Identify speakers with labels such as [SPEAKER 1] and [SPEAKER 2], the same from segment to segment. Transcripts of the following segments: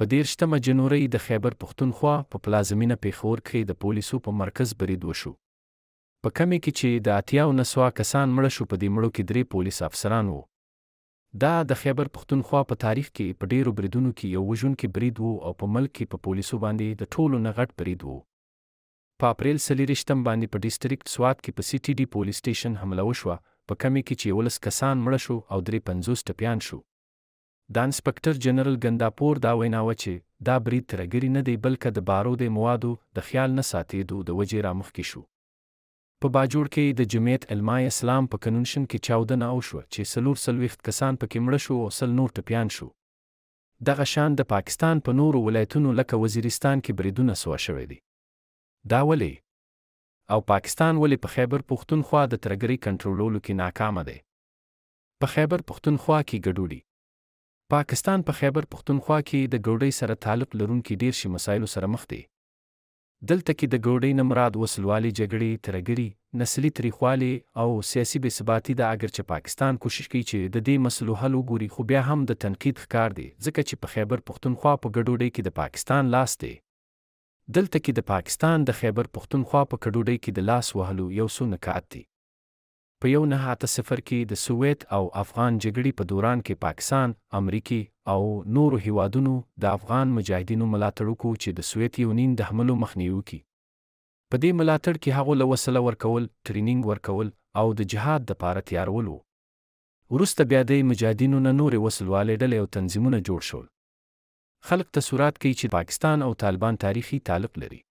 [SPEAKER 1] په 30مه جنورۍ د خیبر پښتونخوا په پلازمینه پېښور کښې د پولیسو په مرکز برید وشو په کمې کې چې د 80 نه سوا کسان مړه شو. په دې مړو کې 3 پولیس افسران وو. دا د خیبر پښتونخوا په تاریخ کې په ډیرو بریدونو کې یو وژونکی برید وو او په ملک کې په پولیسو باندې د ټولو نه غټ برید وو. په اپریل 24 باندې په ډیسټریکټ سوات کې په سی ټي ډي پولیس سټیشن حمله وشوه په کمې کې چې 11 کسان مړه شو او 53 ټپیان شو. د انسپکټر جنرل ګنداپور دا وینا وه چې دا برید ترهګري نه دی بلکه د بارودي موادو د خیال نه ساتېدو د وجې رامخکې شو. په باجوړ کې د جمعیت علمای اسلام په کنونشن کې چاودنه وشوه چې 44 کسان پکې مړه شو او 100 نور ټپیان شو. دغه شان د پاکستان په نورو ولایتونو لکه وزیرستان کې بریدونه سوا شوي دي. دا ولې؟ او پاکستان ولې په خیبر پښتونخوا د ترهګرۍ کنټرولولو کې ناکامه دی؟ په خیبر پښتونخوا کې ګډوډي. پاکستان په خیبر پښتونخوا کې د ګوډۍ سره تعلق لرونکي ډیر شي مسایلو سره مخ دی. دلته کې د ګوډۍ نه مراد وسلوالې جګړې، ترهګري، نسلي تریخوالی او سیاسي بې ثباتي ده. اګر چې پاکستان کوشش کوي چې د دې مسلو حل وګوري خو بیا هم د تنقید ښکار دی، ځکه چې په خیبر پښتونخوا په ګډوډۍ کې د پاکستان لاس دی. دلته کې د پاکستان د خیبر پښتونخوا په کډوډۍ کې د لاس وهلو یو څو نکات دي. په 1980 کې د سوویت او افغان جګړې په دوران کې پاکستان، امریکې او نورو هیوادونو د افغان مجاهدینو ملاتړ وکړو چې د سوویت یونین د حملو مخنیوي وکړي. په دې ملاتړ کې هغو له وسله ورکول، ټریننګ ورکول او د جهاد دپاره تیارول وو. وروسته بیا د مجاهدینو نه نورې وسلوالې ډلې او تنظیمونه جوړ شول. خلک تصورات کوي چې پاکستان او طالبان تاریخي تعلق لري.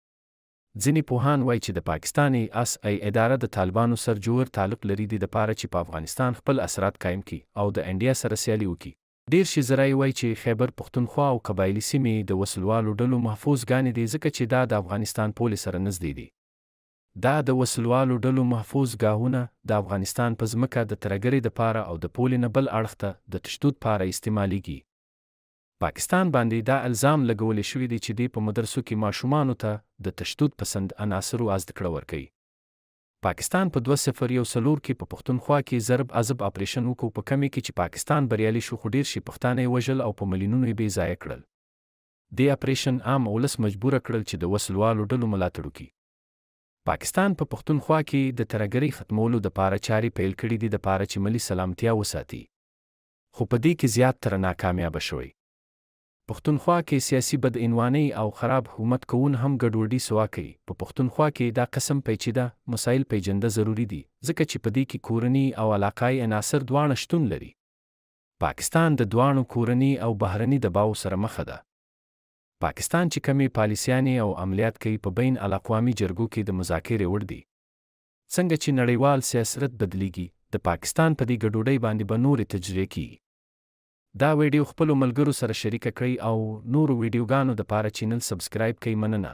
[SPEAKER 1] ځینې پوهان وایي چې د پاکستان ای اس ای اداره د طالبانو سره جوړ تعلق لري دې دپاره چې په افغانستان خپل اثرات قایم کړي او د انډیا سره سیالي وکړي. ډیر شي ذرایع وایي چې خیبر پښتونخوا او قبایلي سیمې د وسلوالو ډلو محفوظ ګانې دي، ځکه چې دا د افغانستان پولې سره نږدې دي. دا د وسلوالو ډلو محفوظ ګاهونه د افغانستان په ځمکه د ترهګرۍ دپاره او د پولې نه بل اړخ ته د تشدد پاره استعمالیږي. پاکستان باندې دا الزام لګول شوی دی چې دی په مدرسو کې ماشومانو ته د تشدد پسند عناصرو زدکړه ورکوي. پاکستان په 2014 کې په پښتونخوا کې ضرب عضب اپریشن وکړو په کمې کې چې پاکستان بریالي شو خو ډیر شي پښتانه یې وژل او په میلیونونو یې بې ځایه کړل. دې اپریشن عام ولس مجبوره کړل چې د وسلوالو ډلو ملاتړ وکړي. پاکستان په پښتونخوا کې د ترهګرۍ ختمولو دپاره چارې پیل کړې دي دپاره چې ملي سلامتیا وساتي، خو په دې کې زیات تر ناکامیابه شوی. پښتونخوا کې سیاسي بدعنوانۍ او خراب حکومت کون هم ګډوډي سوا کوي. په پښتونخوا کې دا قسم پیچیده مسایل پیجنده ضروري دي، ځکه چې په دې کې کورني او علاقایي عناصر دواړه شتون لري. پاکستان د دواړو کورني او بهرني دباو سره مخه ده. پاکستان چې کمې پالیسیانې او عملیات کوي په بین الاقوامي جرګو کې د مذاکرې وړ دي. څنګه چې نړیوال سیاست بدلیږي، د پاکستان په دې ګډوډۍ باندې به نورې تجربې کیږي. دا ویډیو خپلو ملګرو سره شریکه کړئ او نورو ویډیوګانو دپاره چینل سبسکرایب کړئ. مننه.